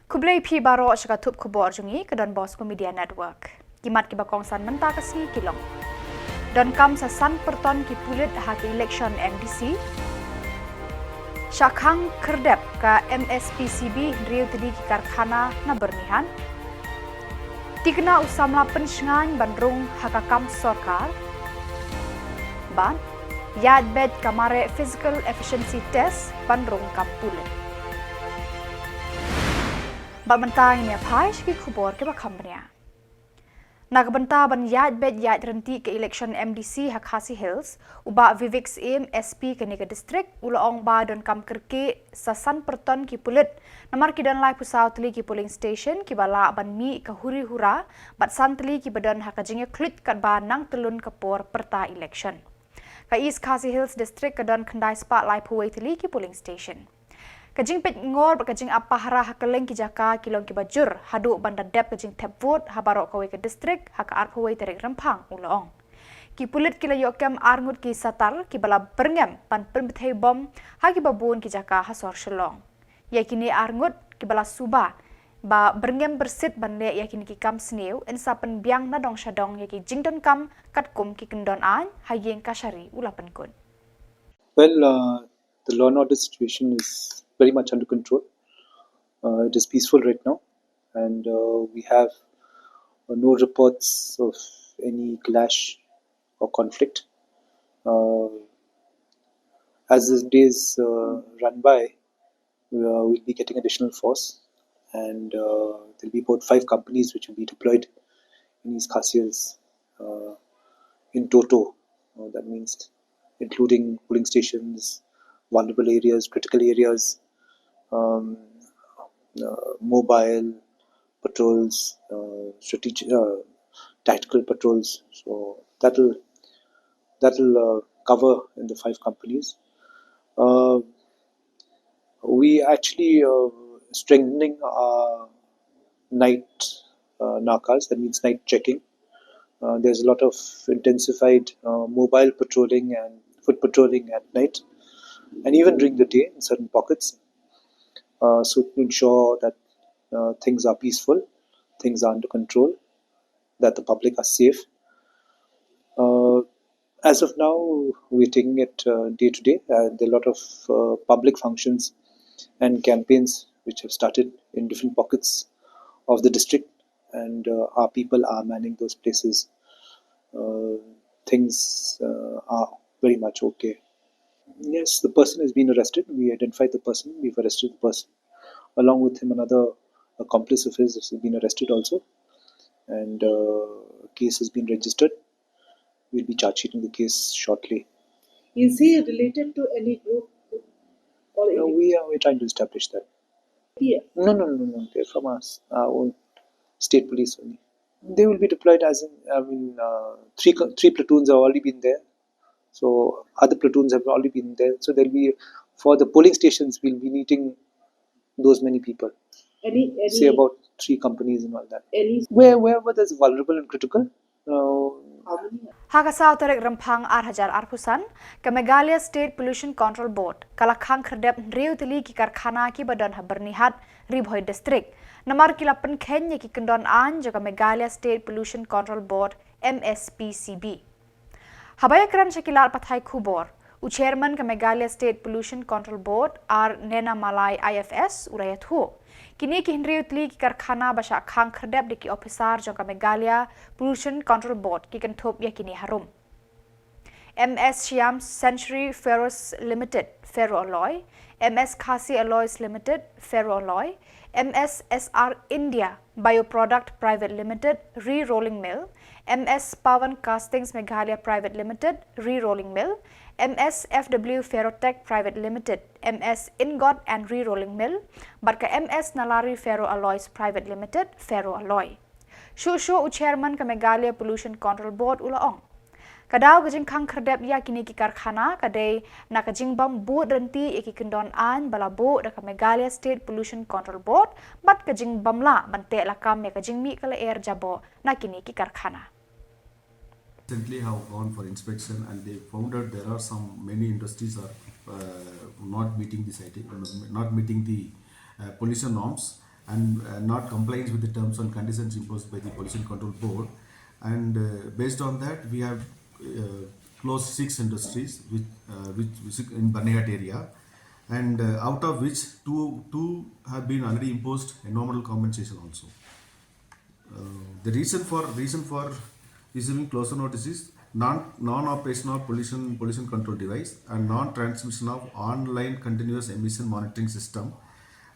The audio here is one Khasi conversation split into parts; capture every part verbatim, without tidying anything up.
Khublei phi baroh sha ka thup khubor jong ngi ka Don Bosco Media Network. Ki mat kiba kongsan mynta ka sngi ki long: Donkam sa san pyrton ki pulit ha ka election M D C. Shah khang khyrdep ka M S P C B hynriew tylli ki karkhana na Byrnihat. Thikna u samla pynshngaiñ ban rung ha ka kam sorkar. Bad ïaid beit ka mareh physical efficiency test ban rung kam pulit. Bad mynta ngin ïa phai sha ki khubor kiba kham bniah. Na ka bynta ban ïaid beit ïaid ryntih ka election M D C ha Khasi Hills, u Bah Vivek Syiem, S P kane ka district, u la ong ba donkam kyrkieh sa san pyrton ki pulit namar ki don laiphew saw tylli ki polling station kiba lah ban mih ka huri hura bad san tylli kiba don ha ka jingïakhluit katba nang tyllun ka por pyrta election. Ka East Khasi Hills District ka don khyndai spah laiphew wei tylli ki polling station. Ka jingpeit ngor bad ka jingap pahara ha kylleng ki jaka ki long kiba jur haduh ban da dep ka jingthep vote ha baroh kawei ka district ha ka arphew wei tarik Rymphang, u la ong. Ki pulit ki la ïoh kem arngut ki satar kiba la byrngem ban pynbthei bom ha kiba bun ki jaka ha sor Shillong. Ïa kine arngut kiba la suba ba byrngem byrsit ban leh ïa kine ki kam sniew yn sa pynbiang na dong sha dong ïa ki jingdonkam katkum ki kyndon aiñ ha ïing kashari, u la pynkut. Well, uh, the law and order situation is very much under control. Uh, it is peaceful right now, and uh, we have uh, no reports of any clash or conflict. Uh, as the days uh, run by, uh, we'll be getting additional force, and uh, there'll be about five companies which will be deployed in East Khasi Hills uh, in toto. Uh, that means including polling stations, vulnerable areas, critical areas, um, uh, mobile patrols, uh, strategic, uh, tactical patrols. So that'll that'll uh, cover in the five companies. Uh, we actually uh, strengthening our night uh, nakas, that means night checking. Uh, there's a lot of intensified uh, mobile patrolling and foot patrolling at night, and even during the day in certain pockets, uh, so to ensure that uh, things are peaceful, things are under control, that the public are safe. Uh, as of now, we're taking it uh, day to day. Uh, there are a lot of uh, public functions and campaigns which have started in different pockets of the district, and uh, our people are manning those places. Uh, things uh, are very much okay. Yes, the person has been arrested. We identified the person. We've arrested the person. Along with him, another accomplice of his has been arrested also. And uh, case has been registered. We'll be charge sheeting the case shortly. Is he related to any group? Or No, any we are we're trying to establish that. P F? No, no, no, no. They're from us, our own state police only. They will be deployed as in, I mean, uh, three co- three platoons have already been there. So other platoons have already been there. So there'll be for the polling stations, we'll be needing those many people. Any any Say about three companies and all that. Any Where wherever there's vulnerable and critical, uh, how many? Ha ka saw tarik Rymphang ar hajar arphew san, ka Meghalaya State Pollution Control Board ka la khang khyrdep hynriew tylli ki karkhana kiba don ha Byrnihat, Ri Bhoi District, namar ki la pynkheiñ ïa ki kyndon aiñ jong ka Meghalaya State Pollution Control Board, M S P C B. Haba ïakren sha ki lad pathai khubor, u chairman ka Meghalaya State Pollution Control Board, R Nenamalai I F S, u la ïathuh, kine ki hynriew tylli ki karkhana ba shah khang khyrdep da ki ophisar jong ka Meghalaya Pollution Control Board ki kynthup ïa kine harum: M S Siam Century Ferros Limited, Ferro Alloy, M S Khasi Alloys Limited, Ferro Alloy, M S S R India Bioproduct Private Limited, Re-Rolling Mill, M S Pavan Castings Meghalaya Private Limited, Re-Rolling Mill, M S F W Ferrotech Private Limited, M S Ingot and Re-Rolling Mill, bad ka M S Nalari Ferro Alloys Private Limited, Ferro Alloy. Shuh shuh u chairman ka Meghalaya Pollution Control Board u la ong, ka daw ka jingkhang khyrdep ïa kine ki karkhana ka dei na ka jingbym bud ryntih ïa ki kyndon aiñ ba la buh da ka Meghalaya State Pollution Control Board bad ka jingbym lah ban teh lakam ïa ka jingmih ka lyer jaboh na kine ki karkhana. Recently have gone for inspection and they found that there are some many industries are uh, not meeting the citing, not meeting the uh, pollution norms, and uh, not compliance with the terms and conditions imposed by the Pollution Control Board. And uh, based on that, we have uh, closed six industries which, uh, which, which in Banihat area, and uh, out of which two two have been already imposed a nominal compensation also. Uh, the reason for reason for issuing closure notice is non non-operation of pollution pollution control device and non-transmission of online continuous emission monitoring system,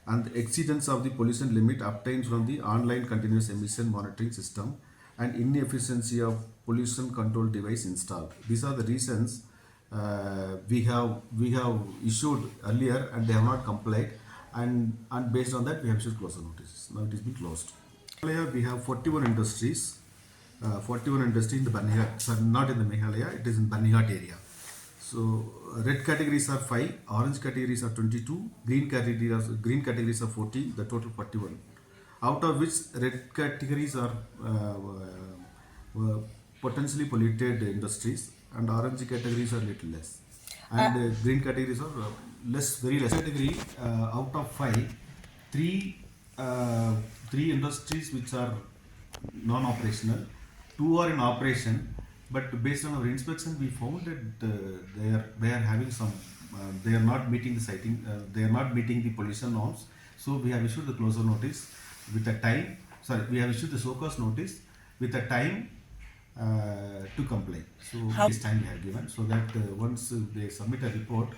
and the exceedance of the pollution limit obtained from the online continuous emission monitoring system and inefficiency of pollution control device installed. These are the reasons uh, we have we have issued earlier and they have not complied, and and based on that we have issued closure notices. Now it has been closed. Meghalaya, we have forty-one industries. Uh, forty-one industries in the Banihat, sorry, not in the Meghalaya, it is in Banihat area. So uh, red categories are five, orange categories are twenty-two, green categories are, green categories are fourteen, the total forty-one. Out of which red categories are uh, uh, potentially polluted industries, and orange categories are little less, and uh, green categories are uh, less, very less. Category, uh, out of five, three uh, three industries which are non-operational, two are in operation, but based on our inspection, we found that uh, they are they are having some uh, they are not meeting the siting, uh, they are not meeting the pollution norms. So we have issued the closure notice with a time. Sorry, we have issued the show cause notice with a time uh, to comply. So this time we have given, so that uh, once uh, they submit a report,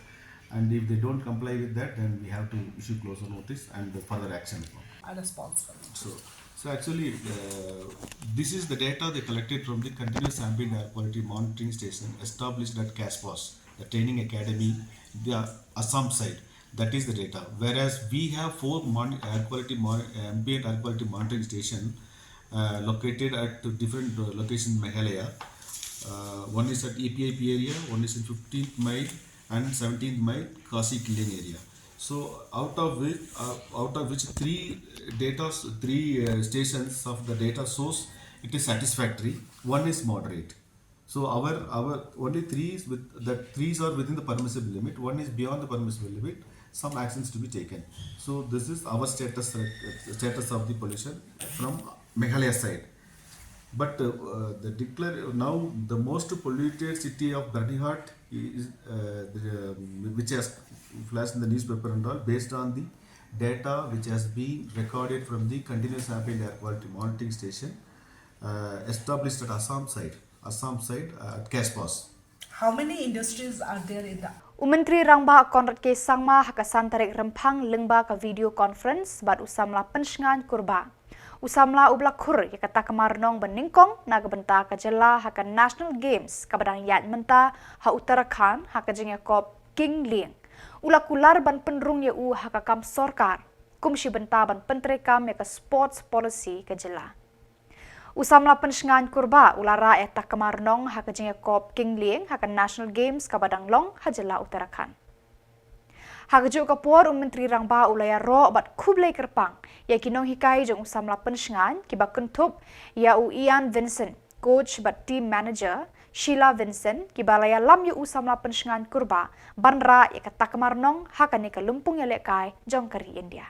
and if they don't comply with that, then we have to issue closure notice and further action upon. A response from them. So, so actually, uh, this is the data they collected from the Continuous Ambient Air Quality Monitoring Station established at Caspos, the training academy, the Assam side. That is the data. Whereas we have four mon- air quality mon- ambient air quality monitoring station uh, located at different uh, locations in Meghalaya. Uh, one is at A P I P area, one is in fifteenth mile, and seventeenth mile Khasi Killing area. So out of which, uh, out of which three data, three uh, stations of the data source, it is satisfactory. One is moderate. So our our only three is with that threes are within the permissible limit. One is beyond the permissible limit. Some actions to be taken. So this is our status status of the pollution from Meghalaya side. But uh, the declare now the most polluted city of Byrnihat is uh, the, which has flashed in the newspaper and all, based on the data which has been recorded from the continuous ambient air quality monitoring station uh, established at Assam side, Assam side uh, at Caspos. How many industries are there in the U Myntri Rangbah Conrad K Sangma ha ka san tarik Rymphang lyngba ka video conference bad u samla Pynshngain Kurbah. U samla u ba la khur ïa ka takma rnong ba nyngkong na ka bynta ka jylla ha ka National Games kaba dang ïaid mynta ha Uttarakhand ha ka jingïakop King Lieng. U la kular ban pynrung ïa u ha ka kam sorkar kum shi bynta ban pyntreikam ïa ka sports policy ka jylla. U samla Pynshngain Kurbah u la rah ïa takma rnong ha ka jingïakop King Lieng ha ka National Games kaba dang long ha jylla Uttarakhand. Ha kajuh ka por u Myntri Rangbah u la ïaroh bad khublei kyrpang ïa ki nonghikai jong u samla Pynshngain kiba kynthup ïa u Ian Vincent, coach bad team manager, Sheila Vincent, kiba la ïalam ïa u samla Pynshngain Kurbah ban rah ïa ka takma rnong ha kane ka lympung ïalehkai jong ka ri India.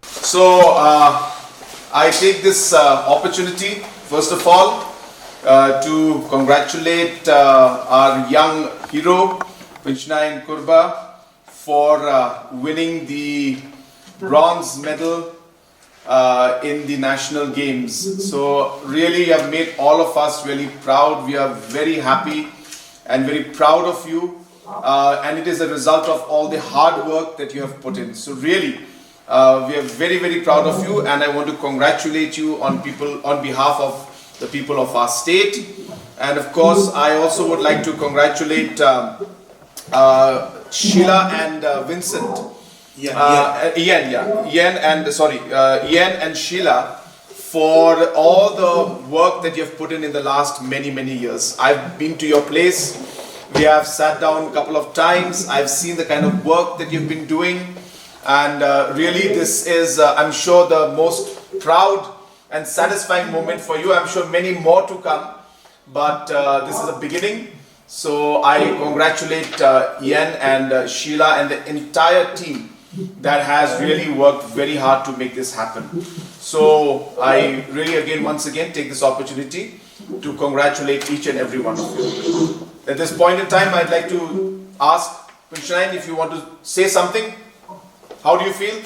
So uh, I take this uh, opportunity, first of all, uh, to congratulate uh, our young hero, Pynshngain Kurbah, for uh, winning the bronze medal uh, in the National Games. So really, you have made all of us really proud. We are very happy and very proud of you. Uh, and it is a result of all the hard work that you have put in. So really, uh, we are very, very proud of you, and I want to congratulate you on people on behalf of the people of our state. And of course, I also would like to congratulate um, uh, Sheila and uh, Vincent. Yeah, uh, Ian, yeah, Ian and sorry, uh, Ian and Sheila for all the work that you've put in in the last many, many years. I've been to your place. We have sat down a couple of times. I've seen the kind of work that you've been doing. And uh, really, this is, uh, I'm sure, the most proud and satisfying moment for you. I'm sure many more to come. But uh, this is a beginning. So I congratulate uh, Ian and uh, Sheila and the entire team that has really worked very hard to make this happen. So I really, again, once again, take this opportunity to congratulate each and every one of you. At this point in time, I'd like to ask Pinshnain if you want to say something. How do you feel?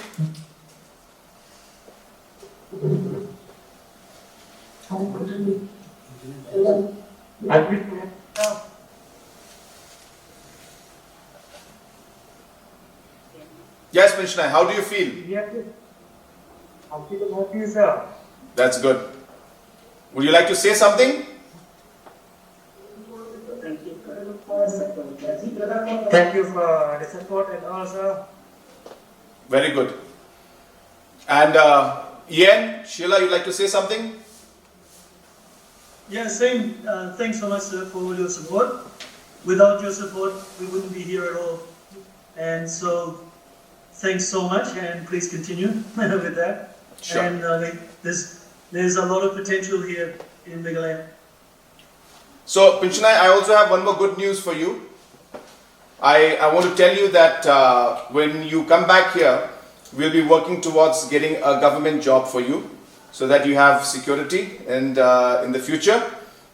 Yes, Pinshnain, how do you feel? Yes, sir. I'm feeling happy, sir. That's good. Would you like to say something? Thank you for the support and all, sir. Very good. And uh, Ian, Sheila, you'd like to say something? Yeah, same. Uh, thanks so much, sir, for all your support. Without your support, we wouldn't be here at all. And so, thanks so much, and please continue with that. Sure. And uh, there's there's a lot of potential here in Meghalaya. So, Pinshnain, I also have one more good news for you. I, I want to tell you that uh, when you come back here, we'll be working towards getting a government job for you so that you have security and uh, in the future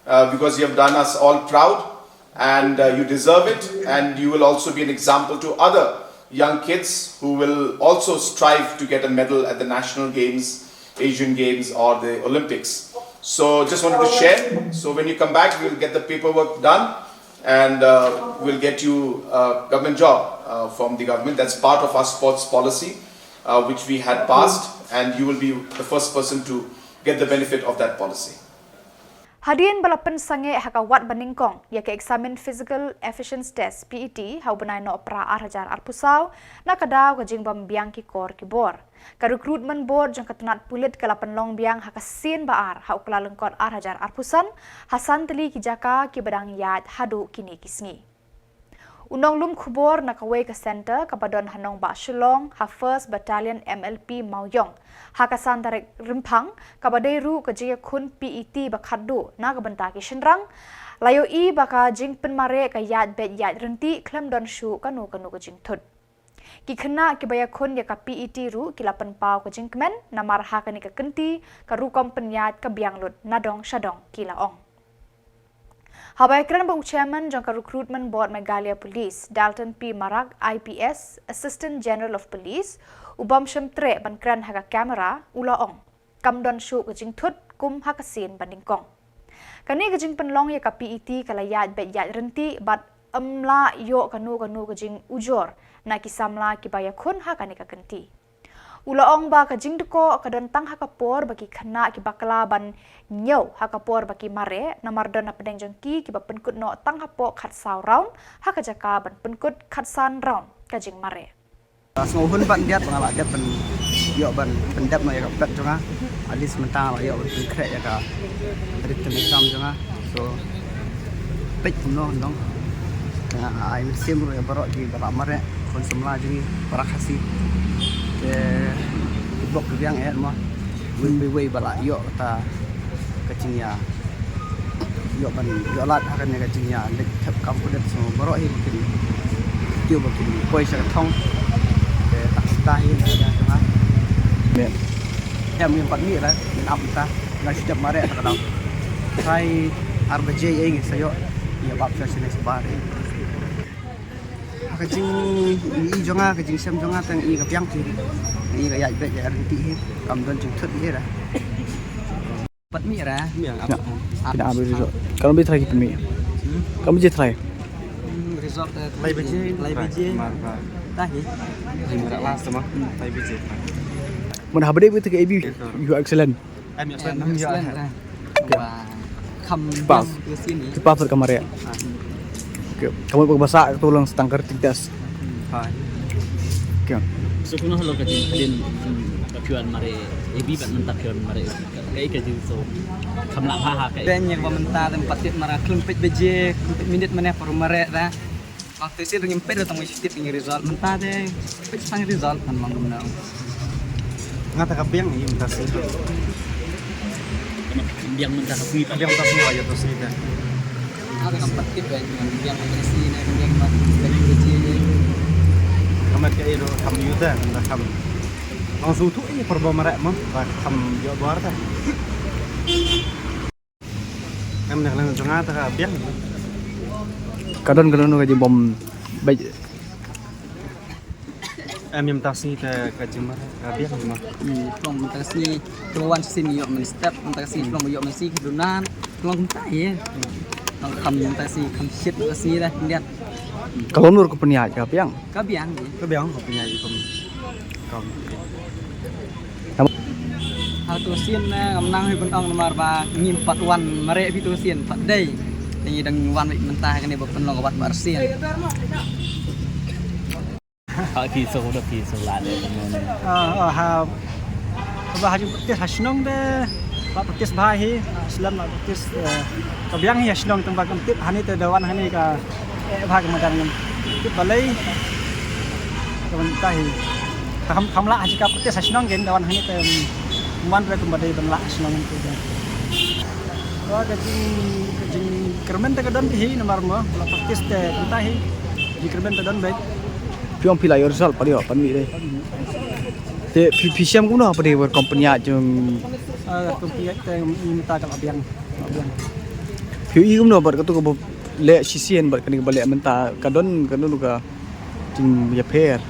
uh, because you have done us all proud and uh, you deserve it, and you will also be an example to other young kids who will also strive to get a medal at the national games, Asian Games, or the Olympics. So just wanted to share. So when you come back, we'll get the paperwork done, and uh, we'll get you a government job uh, from the government. That's part of our sports policy, uh, which we had passed, and you will be the first person to get the benefit of that policy. Hadien ba la pynsangeh ha ka wad ba nyngkong ïa ka Examine Physical Efficiency Test, P E T, ha u bnai Nohprah ar hajar arphew saw, na ka daw ka jingbym biang ki kor ki bor, ka Recruitment Board jong ka tnat pulit ka la pynlong biang ha ka sien ba ar ha u Kyllalyngkot ar hajar arphew san, ha san tylli ki jaka kiba dang ïaid haduh kine ki sngi. U nonglum khubor na kawei ka centre kaba don ha nongbah Shillong, ha First Battalion M L P Mawiong, ha ka san tarik Rymphang, kaba dei ruh ka jingïakhun P E T ba khatduh na ka bynta ki shynrang, la ïohi ba ka jingpynmareh ka ïaid beit ïaid ryntih khlem don shuh kano kano ka jingthut. Ki khynnah kiba ïakhun ïa ka P E T ruh ki la pynpaw ka jingkmen, namar ha kane ka kynti ka rukom pynïaid ka biang lut na dong sha dong, ki la ong. Haba ïakren bad u Chairman jong ka Recruitment Board Meghalaya Police, Dalton P Marak, I P S, Assistant General of Police, u bym shym treh ban kren ha ka camera, u la ong, kam don shuh ka jingthut kum ha ka sien ba nyngkong. Kane ka jingpynlong ïa ka P E T ka la ïaid beit ïaid ryntih bad ym lah ïoh kano kano ka jingujor na ki samla kiba ïakhun ha kane ka kynti. U la ong ba ka jingdkoh ka don tang ha ka por ba ki khynnah ki bakla ban ñiew ha ka por ba ki mareh, namar don na pdeng jong ki kiba pynkut noh tang hapoh khatsaw round ha ka jaka ban pynkut khatsan round ka jingmareh. Sngewhun ban dep, nga la dep ban ïoh ban pyndep noh ïa ka pet jong nga. At least mynta nga la ïoh ban pynkhreh ïa ka written exam jong nga. So peit kumno nong. Nga ai mynsiem ruh ïa baroh ki para mareh, khun samla jong ngi, para Khasi. Te ki bok ki biang eh mo. Wei wei wei ba la ïoh kata ka jingïa, ïoh ban ïoh lad ha kane ka jingïa leit thep kam pulit. So baroh hi ba kin kiew ba kin poi sha ka thong. Te tak sita hi na ka jong nga. Em ngin pat mih ra, ngin ap mynta. Nga shu dep mareh ta ka daw. Try ar baje ei ngin sa ïoh. Ïa bap sha shane sha bar ei. Ha ka jing i jong nga, ka jingshem jong nga tang i ka biang ti. I ka ïaid beit ïaid ryntih hi. Kam don jingthut hi ra. Pat mih ra. Mih ra. Kina abi result. Kam bi try ki pynmih. Kam bi try. Result lai baje. Lai baje. Ta hi. Last ma. Lai baje. Mun haba dei bit ka A B, you excellent. Kham pass. Ki pass ka mareh. Okay. Kamu ba sa tu lang standard test. Hai. Okay. So kuno halo ka jin hadien ka piwan mareh A B ban mynta piwan mareh. Kai ka jin so. Kham la ha ha kai. Ben yang ba mynta dang patit mareh klung pet baje, klung pet minit mane paru mareh da. Waktu itu ngim pet datang mesti tinggi result mentah deh. Pet sang result kan mang gumna. Ngata ka biang ni mentah sih. Biang mentah sih. Biang mentah sih aja tu sih deh. Ada kan petik kan biang mentah sih ni biang mat dari kecil ni. Mat ka iro kham yu ta, da kham. Ong su tu i por ba marek mo, ba kham ïoh bor ta. Em na lang jong nga ta ka biang. Ka don ka don ka jingbym bha. Em, ym ta sngi ta ka jingmar ka biang mo. Hmm, long mynta ka sngi, tu wan shisien ïoh mynstep, mynta ka sngi long ïoh mynsi ki dunan, long mynta ïa. Long kham mynta ka sngi, kham shit mynta ka sngi dah, liat. Ka long nur ka pynïaid ka biang. Ka biang ïa. Ka biang ka pynïaid kum. Kum. Ha tu sien na ngam nang hi ban ong namar ba ngim pat wan mareh phi tu sien pat dei. Ngi dang wan wei mynta ha kane ba pynlong ka wat ba arsien. Ha phi suk da phi suk la de. Ah, ah, ha. Ba ha jing practice ha shnong de. Ba practice bha hi, shlem ba practice, eh, ka biang hi ha shnong tang ba kam tip hani te da wan hani ka, eh, bha ka madan ngam tip balei. Ka ban ta hi. Kham, kham lah ha jing ka practice ha shnong gen da wan hani te, mm, wan re kum ba dei ban lah ha shnong te de. Ba ka jing, ka jingkyrmen te ka don hi namar mo, ba practice te kam ta hi. Jingkyrmen te don beit. Phi ong phi la ïoh result pat ïoh pat mih dei. Te phi, phi shem kumno pat dei wer company a jong. Ah, company te mynta ka la biang, la biang. Phi i kumno bad katu kaba leh shisien bad kane kaba leh mynta ka don, ka don ka jingïapher.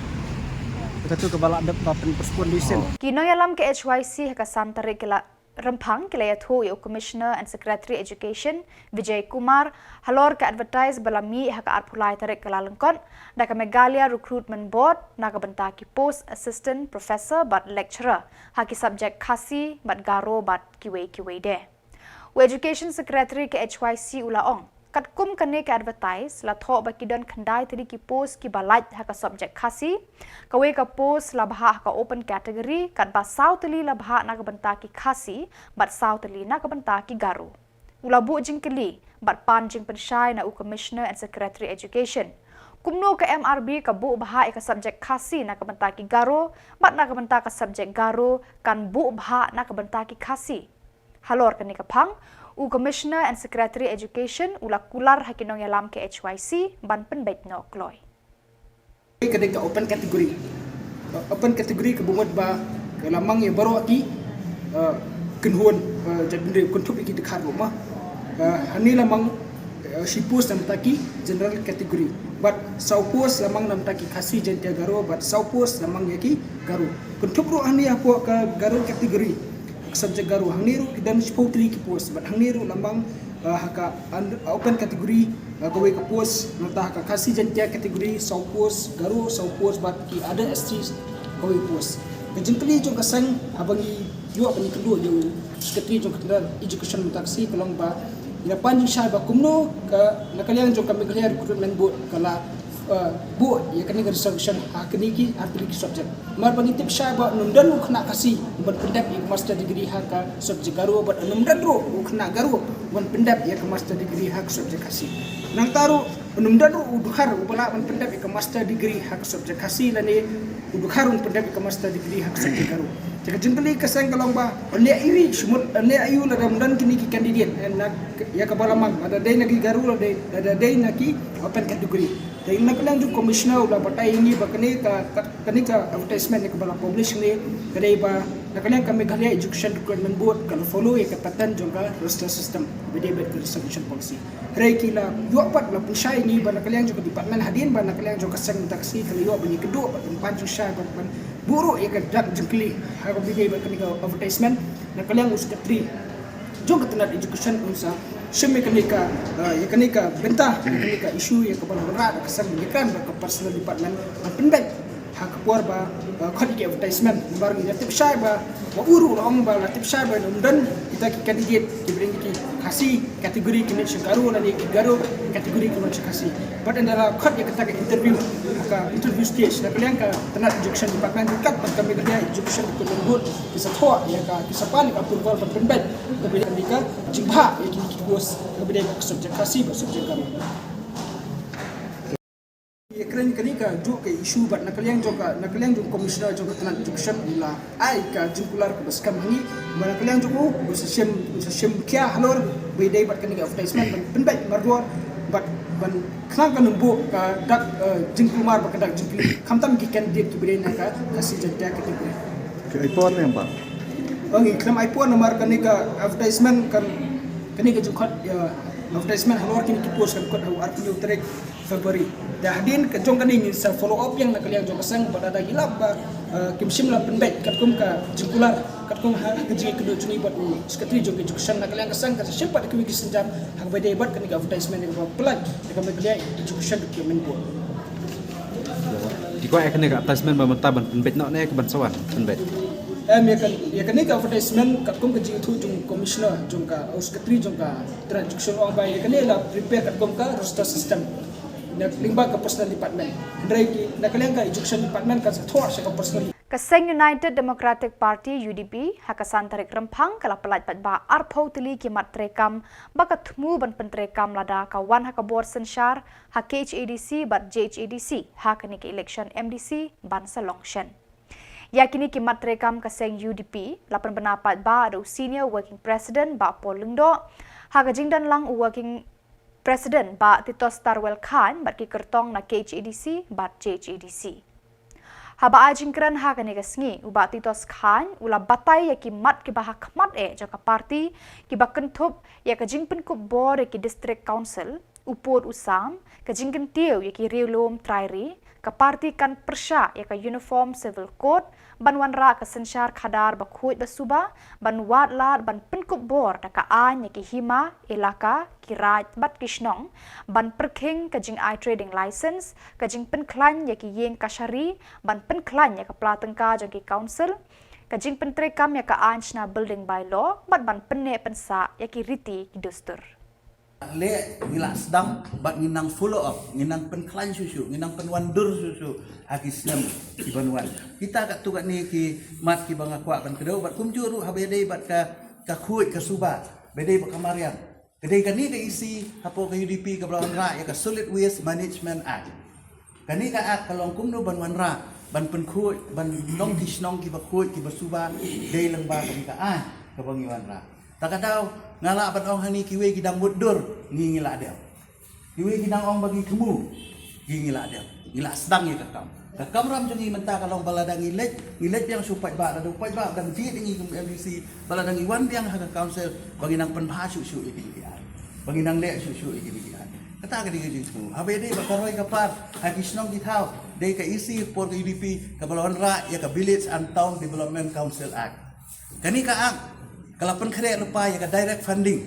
Katu kaba la dep ba pyn postpone shisien. Ki nongïalam ka H Y C ha ka san tarik ki la Rymphang ki la ïathuh ïa u Commissioner and Secretary Education, Vijay Kumar, halor ka advertise ba la mih ha ka arphew lai tarik Kyllalyngkot da ka Meghalaya Recruitment Board na ka bynta ki post Assistant Professor bad Lecturer ha ki subject Khasi bad Garo bad kiwei kiwei de. U Education Secretary ka H Y C u la ong, katkum kane ka advertise, la thoh ba ki don khyndai tylli ki post kiba lait ha ka subject Khasi, kawei ka post la bhah ha ka open category, katba saw tylli la bhah na ka bynta ki Khasi bad saw tylli na ka bynta ki Garo. U la buh jingkylli bad pan jingpynshai na u Commissioner and Secretary Education, kumno ka M R B ka buh bhah ïa ka subject Khasi na ka bynta ki Garo bad na ka bynta ka subject Garo kan buh bhah na ka bynta ki Khasi. Halor kane ka phang, u Commissioner and Secretary Education u la kular ha ki nongïalam ka H Y C ban pynbeit noh kloi. Ka dei ka open category. Uh, open category ka mut ba ka la mang ïa baroh ki, uh, kynhun, uh, jaitbynriew, kynthup ïa ki dkhar ruh mo. Uh, hangne la mang, uh, shi post na bynta ki general category. Bad saw post la mang na bynta ki Khasi Jaiñtia Garo, bad saw post la mang ïa ki Garo. Kynthup ruh hangne hapoh ka Garo category. Ka subject Garo hangne ruh ki don shiphew tylli ki post, bad hangne ruh la mang, uh, ha ka un-, open category, uh, kawei ka post, nangta ha ka Khasi Jaiñtia category saw post, Garo saw post, bad ki other S Ts kawei post. Ka jingkylli jong ka seng haba ngi ïoh ban ïakynduh ïa u Secretary jong ka tnad Education mynta ka sngi ka long ba ngi la pan jingshai ba kumno ka na ka liang jong ka Meghalaya Recruitment Board ka la, uh, buh ïa kane ka reservation ha kine ki artylli ki subject. Namar ba ngi tip shai ba ym don u khynnah Khasi uban pyndep ïa ka master degree ha ka subject Garo bad ym don ruh u khynnah Garo uban pyndep ïa ka master degree ha ka subject Khasi. Nangta ruh ym don ruh u dkhar uba lah ban pyndep ïa ka master degree ha ka subject Khasi lane u dkhar uban pyndep ïa ka master degree ha ka subject Garo. Te ka jingkylli ka seng ka long ba leh ïa ri shimut, leh ïa u lada ym don kine ki candidate, eh, na ïa kaba la mang, lada dei na ki Garo lada dei, lada dei na ki open category. Te na ka liang jong u Commissioner u la batai ïa ngi ba kane ka, ka, kane ka advertisement ne kaba la publish ne ka dei ba na ka liang ka Meghalaya Education Recruitment Board ka la follow ïa ka pattern jong ka roster system ba dei bad ka reservation policy. Hynrei ki la ïoh pat la pynshai ïa ngi ba na ka liang jong ka department hadien ba na ka liang jong ka seng mynta ka sngi ka la ïoh ban ïakynduh bad ban pan jingshai bad ban buh ruh ïa ka dak jingkylli ha kaba dei bad kane ka advertisement. Na ka liang u Secretary jong ka tnad Education un sa shim ïa kane ka, eh, ïa kane ka bynta, ïa kane ka issue ïa kaba la wanrah da ka seng ban ïakren bad ka personal department ban pynbeit ha ka por ba, eh, khot ïa ki advertisement. Namar ngi la tip shai ba, ba u ruh la ong ba la tip shai ba ym don kita ki candidate kiba dei ki Khasi category ki mih sha Garo lane ki Garo category ki mih sha Khasi. Bad ynda la khot ïa kata ka interview, ka interview stage, na ka liang ka tnad Education Department ryngkat bad ka Meghalaya Education Recruitment Board ki sa thoh ïa ka, ki sa pan ïa ka approval ban pynbeit kaba dei ka jingbhah ïa kine ki course kaba dei ka subject Khasi bad subject Garo. Ïa kren kane ka juh ka issue bad na ka liang jong ka, na ka liang jong u Commissioner jong ka tnad Education u la ai ka jingkular kaba skhem ha ngi ba na ka liang jong u, u sa shim, u sa shim khia halor ba ïadei bad kane ka advertisement ban pynbeit mardor bad Ban khnang ka nang buh ka dak, eh, jingkulmar bad ka dak jingpyni khamtam ki candidate kiba dei na ka, ka Jaintia category. Ki ai por ne em ba? Ong i khlem ai por namar kane ka advertisement kan, kane ka jingkhot, ïa, advertisement halor kine ki post kan khot ha u arphew tarik February. Da hadien ka jong kane ngin sa follow up ïa na ka liang jong ka seng bad lada ki lap ba, eh, kim shym la pynbeit katkum ka jingkular, katkum ha ka jingïakynduh jong ngi bad u secretary jong ka education na ka liang ka seng kan sa shim pat kiwei ki sienjam ha kaba dei bad kane ka advertisement ïa kaba pynlait ïa ka Meghalaya Education Recruitment Board. Te kwah ïa kane ka advertisement ba mynta ban pynbeit noh ne ka ban sa wan pynbeit? Em, ïa kan, ïa kane ka advertisement katkum ka jingïathuh jong u commissioner jong ka, u secretary jong ka Trade Education ong ba ïa kane la prepare katkum ka roster system. Na lyngba ka personnel department. Hynrei ki, na ka liang ka education department kan sa thoh sha ka personnel. Ka seng United Democratic Party, U D P, ha ka san tarik Rymphang ka la pynlait paidbah arphew tylli ki mat treikam ba ka thmu ban pyntreikam lada ka wan ha ka bor synshar ha K H A D C bad J H A D C ha kane ka election M D C ban sa long shen. Ïa kine ki mat treikam ka seng U D P la pynbna paidbah da u Senior Working President Bah Paul Lyngdoh, ha ka jingdon lang u Working President Bah Titosstarwell Chyne bad ki kyrtong na K H A D C bad J H A D C. Haba ai jingkren ha kane ka sngi, u Bah Titosstarwell Chyne u la batai ïa ki mat kiba ha khmat eh jong ka party kiba kynthup ïa ka jingpynkup bor ïa ki District Council, u pud u sam, ka jingkyntiew ïa ki riewlum trai ri, ka party kan pyrshah ïa ka Uniform Civil Code, ban wanrah ka synshar khadar bakhuid basuba, ban wad lad ban pynkup bor da ka aiñ ïa ki hima, elaka, ki raid bad ki shnong, ban pyrkhing ka jingai trading license, ka jingpynkhlaiñ ïa ki ïing kashari, ban pynkhlaiñ ïa ka pla tyngka jong ki council, ka jingpyntreikam ïa ka aiñ shna building bylaw, bad ban pynneh pynsah ïa ki riti ki dustur. Leh ngi la sdang bad ngi nang follow up, ngi nang pynkhlaiñ shuh shuh, ngi nang pynwandur shuh shuh ha ki snem ki ban wan. Kita katto katne ki mat kiba nga kwah ban kdew bad kumjuh ruh haba ïadei bad ka, ka khuid ka suba, ba ïadei bad ka mariang. Ka dei kane ka issue hapoh ka U D P kaba la wanrah ïa ka Solid Waste Management Act. Kane ka Act ka long kumno ban wanrah, ban pynkhuid, ban long ki shnong kiba khuid kiba suba dei lyngba kane ka aiñ kaba ngi wanrah. Ta ka daw nga lah ban ong hangne kiwei ki dang mutdur, ngi ngi lah dep. Kiwei ki dang ong ba ngi thmu, ngi ngi lah dep. Ngi lah sdang ïa ka kam. Ka kamram jong ngi mynta ka long ba lada ngi leit, ngi leit biang sha u paidbah, lada u paidbah dang jied ïa ngi kum M D C, ba lada ngi wan biang ha ka council, ba ngi nang pynbha shuh shuh ïa kine ki aiñ. Ba ngi nang leh shuh shuh ïa kine ki aiñ. Kata ka dei ka jingthmu. Haba ïadei bad ka roi ka par ha ki shnong ki thaw, dei ka issue por ka U D P kaba la wanrah ïa ka Village and Town Development Council Act. Kane ka Act ka la pynkhreh lypa ïa ka direct funding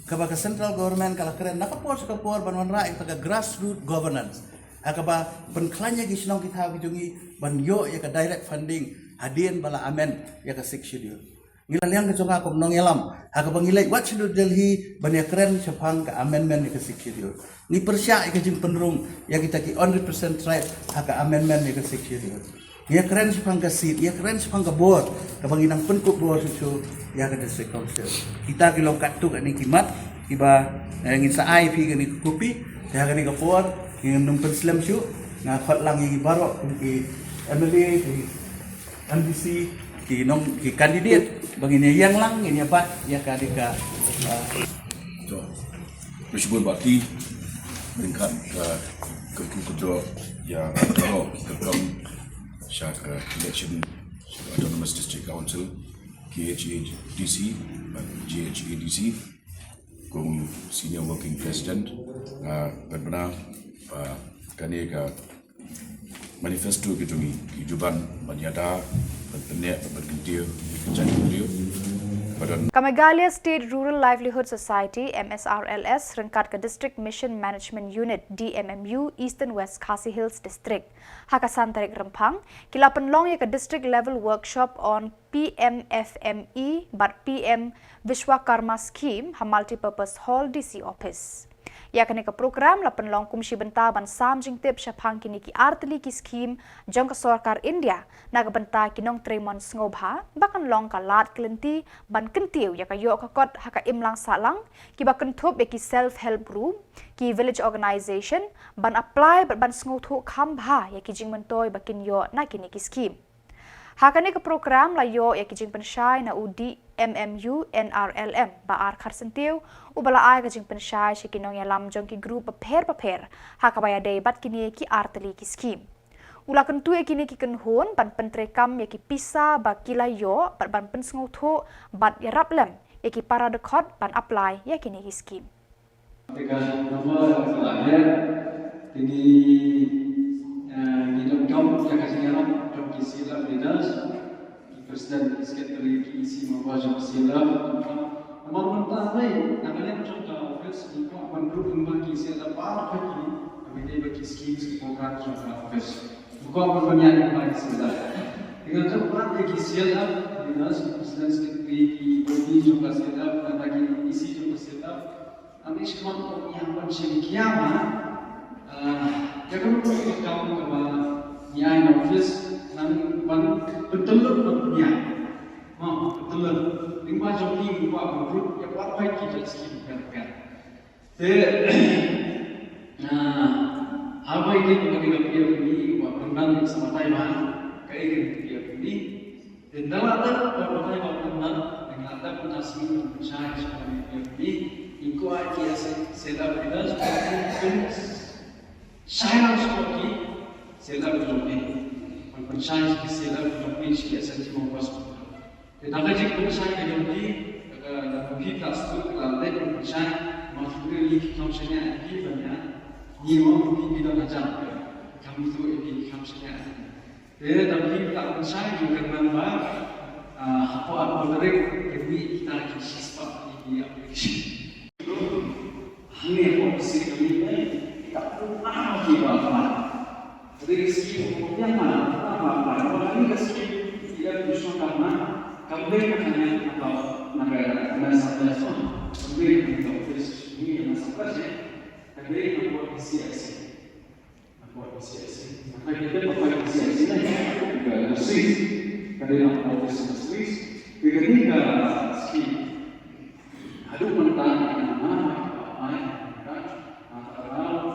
kaba ka central government ka la kren na ka por sha ka por ban wanrah ïa ka grassroot governance. Ha kaba pynkhlaiñ ïa ki shnong ki thaw ki jong ngi ban ïoh ïa ka direct funding hadien ba la amend ïa ka Sixth Schedule. Ngi la liang ka jong nga kum nongïalam ha kaba ngi leit wat sha New Delhi ban ïakren shaphang ka amendment ïa ka Sixth Schedule. Ngi pyrshah ïa ka jingpynrung ïa kita ki hundred percent tribe ha ka amendment ïa ka Sixth Schedule. Ngi ïakren shaphang ka seat, ngi ïakren shaphang ka bor kaba ngi nang pynkup bor shuh shuh ïa ka District Council. Kita ki long katto katne ki mat kiba, eh, ngin sa ai phi kane ka kopi. Te ha kane ka por ngin nym pynslem shuh, nga khot lang ïa ngi baroh kum ki M L A, ki M D C, ki nong, ki candidate ba ngin ïa ïeng lang, ngin ïa bat ïa ka dei ka, ah, to. Khublei shibun Bah Ki, ryngkat ka kyrkhu kyrdoh ïa baroh ki kyrtong sha ka election sha ka Autonomous District Council, K H A D C bad J H A D C. Kum Senior Working President, nga pynbna ba kane ka manifesto ka jong ngi ki ju ban ban ïada, ban pynneh, ban kyntiew ïa ka jaitbynriew. Ba don Ka Meghalaya State Rural Livelihood Society, M S R L S, ryngkat ka District Mission Management Unit, D M M U, Eastern West Khasi Hills District, ha ka san tarik Rymphang ki la pynlong ïa ka District Level Workshop on P M F M E bad P M Vishwakarma Scheme ha Multipurpose Hall, D C Office. Ïa kane ka program la pynlong kum shi bynta ban sam jingtip shaphang kine ki artylli ki scheme jong ka sorkar India na ka bynta ki nongtrei mon sngewbha, ba kan long ka lad ka lynti ban kyntiew ïa ka ïoh ka kot ha ka imlang sahlang, kiba kynthup ïa ki self help group, ki village organisation, ban apply bad ban sngewthuh kham bha ïa ki jingmyntoi ba kin ïoh na kine ki scheme. Ha kane ka program la ïoh ïa ki jingpynshai na u D M M U N R L M Bah R Kharsyntiew, uba la ai ka jingpynshai sha ki nongïalam jong ki group bapher bapher ha kaba ïadei bad kine ki artylli ki skhim. U la kyntu ïa kine ki kynhun ban pyntreikam ïa ki pisa ba ki la ïoh bad ban pynsngewthuh bad ïarap lem ïa ki para dkhot ban apply ïa kine ki skhim. Te ka number ka la her, te ngi, eh, ngi donkam ïa ka jingïarap jong ki C L F leaders, ki president, ki secretary, ki E C, member jong C L F. Namar mynta dei na ka liang jong ka office ngi kwah ban ruh lyngba ki C L F baroh ki, ka bynta ba ki schemes, ki program jong ka office. Ngi kwah ban pynïaid lyngba ki C L F. Te nga kyrpad ïa ki C L F leaders, ki president, secretary, ki body jong ka C L F, nangta ki E C jong ka C L F. Nang ïa sngewbha ïa ban shim khia ma, ah, ïa ka rukom ka kam kaba ngi ai na office, nang ban pyntyllun ban pynïaid. Ma, pyntyllun. Lyngba jong ki ngi kwah ban ruh ïa baroh ki jait skhim kaba kaba. Te, ah, haba ïa kane ka P F D ngi kwah pynban ïa sa batai ma, kaei ka P F D. Te ynda la dep ba batai ba pynban, te ngi la dep mynta sngi ban pynshai sha ka P F D. Ngi kwah ïa ki C L F leaders ban pynshai lang sha ki C L F jong ki. Ban pynshai sha ki C L F jong ki, sha ki S N G members. Te da ka jingpynshai ka jong ki, da ka, da ka phi plas tu ka la dei ban pynshai, ma phi ki kham shaniah ki ban ïa. Ngi ong phi ki don hajar. Kham tu ki kham shaniah. Te da phi plas pynshai ngi kyrmen ba, ah, hapoh arphew tarik, ki mih kita ki shispah ki application. Hangne hapoh district kami ni, kita pun ah ki ba ma. Jadi ka skim ko biang ma, ma, ma, ma, ma, ini ka skim, kita pun suka ma, kambing ka hanya atau naga, naga sampai so, kambing ka office ni yang sampai je, kambing ka buat C I C. Ka buat C I C. Maka kita pakai C I C ni, ka Swiss, kambing ka office Swiss, kita ni ka skim. Haduh mentang, kita mana, kita mana, kita mana, kita mana,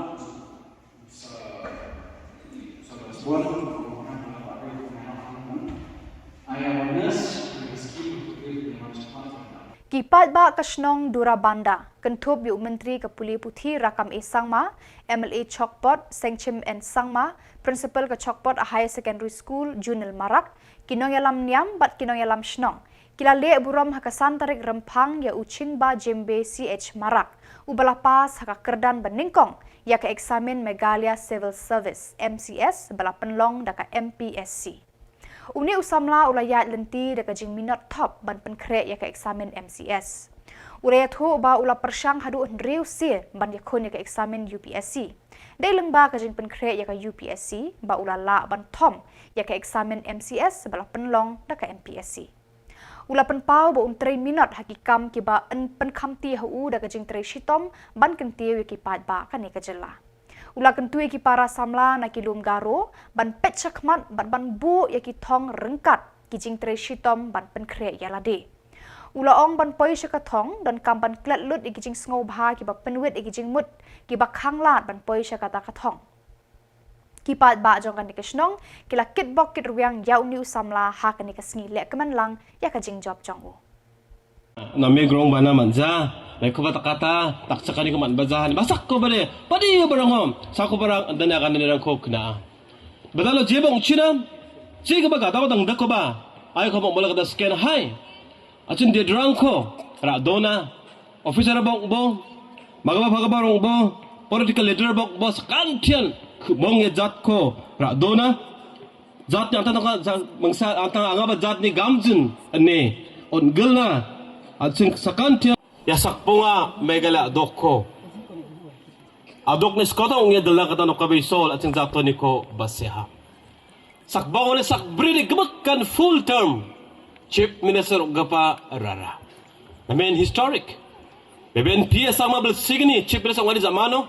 Ki paidbah ka shnong Durabanda, kynthup ïa u Myntri ka Pule Puthi Rakkam A Sangma, M L A Chokpot Sengchim N Sangma, Principal ka Chokpot Higher Secondary School Junil Marak, ki nongïalam niam bad ki nongïalam shnong, ki la leh burom ha ka san tarik Rymphang ïa u Chingba Jembe C H Marak, uba la pass ha ka kyrdan ba nyngkong ïa ka eksamin Meghalaya Civil Service, M C S, ba la pynlong da ka M P S C. Une u samla u la ïaid lynti da ka jingminot thop ban pynkhreh ïa ka eksamin M C S. U la ïathuh ba u la pyrshang haduh hynriew sien ban ïakhun ïa ka eksamin U P S C. Dei lyngba ka jingpynkhreh ïa ka U P S C ba u la lah ban thom ïa ka eksamin M C S ba la pynlong da ka M P S C. U la pynpaw ba un trei minot ha ki kam kiba yn pynkhamti ha u da ka jingtrei shitom ban kyntiew ïa ki paidbah kane ka jylla. U la kyntu ïa ki para samla na ki lum Garo ban peit shakhmat bad ban buh ïa ki thong ryngkat ki jingtrei shitom ban pynkhreh ïa lade. U la ong ban poi sha ka thong donkam ban klet lut ïa ki jingsngewbha kiba pynwit ïa ki jingmut kiba khanglad ban poi sha kata ka thong. Ki paidbah jong kane ka shnong ki la kitbok kitrwiang ïa une u samla ha kane ka sngi lehkmen lang ïa ka jingjop jong u. Na me grong bana manja, na ko bata kata, tak chakani ko man baja ni, basak ko bade, padi barangom, sako barang, dan akan ni rangko kena. Badalo je bong china, je ko baga, tau tang dako ba, ai ko bong bola kata scan hai. Achin de drangko, ra dona, officer bok bo, magaba phagaba rong bo, political leader bok bo, sakan thian, khubong ya jat ko, ra dona, jat ni antang ka, jat, bangsa, antang angaba jat ni gamjin, ane, on gilna, achin sakan thian. Ya sakponga, megala dok ko. Adok ni skotong ngi dela kata nok kabai sol, achin jat to ni ko, baseha. Sak bawale sak bride gemekan full term Chief Minister gapa rara. Namen historic. Beben P S sama bel signi Chief Minister ngadi zamano.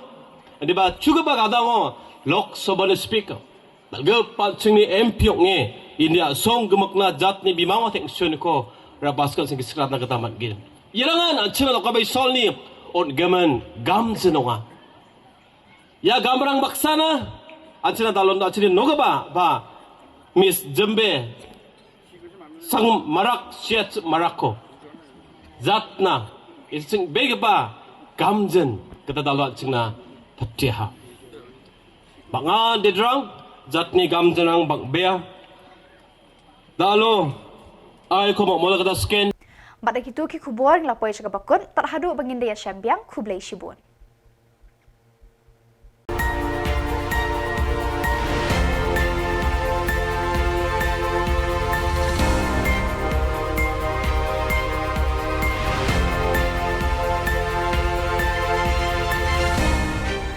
Di ba chuga ba gadango Lok Sabha ni Speaker. Dalga pat singni M P ok nge India song gemekna jat ni bimang wa teng sun ko rabas kan sing skrat na kata mat gin. Yelangan achina lokabai sol ni on gemen gam senonga. Ya gamrang baksana, anchina talon da chini noga ba, ba, Miss Jembe, Sang marak siat marak ko. Jatna ising bega ba gamjen kata dalwat singna patiha. Banga dedrang jatni gamjenang bang bea. Dalo ai ko mak mola kata sken. Bad da kitu ki khubor ngi la poi sha kaba kut, tad haduh ba ngin da ïashem biang, khublei shibun.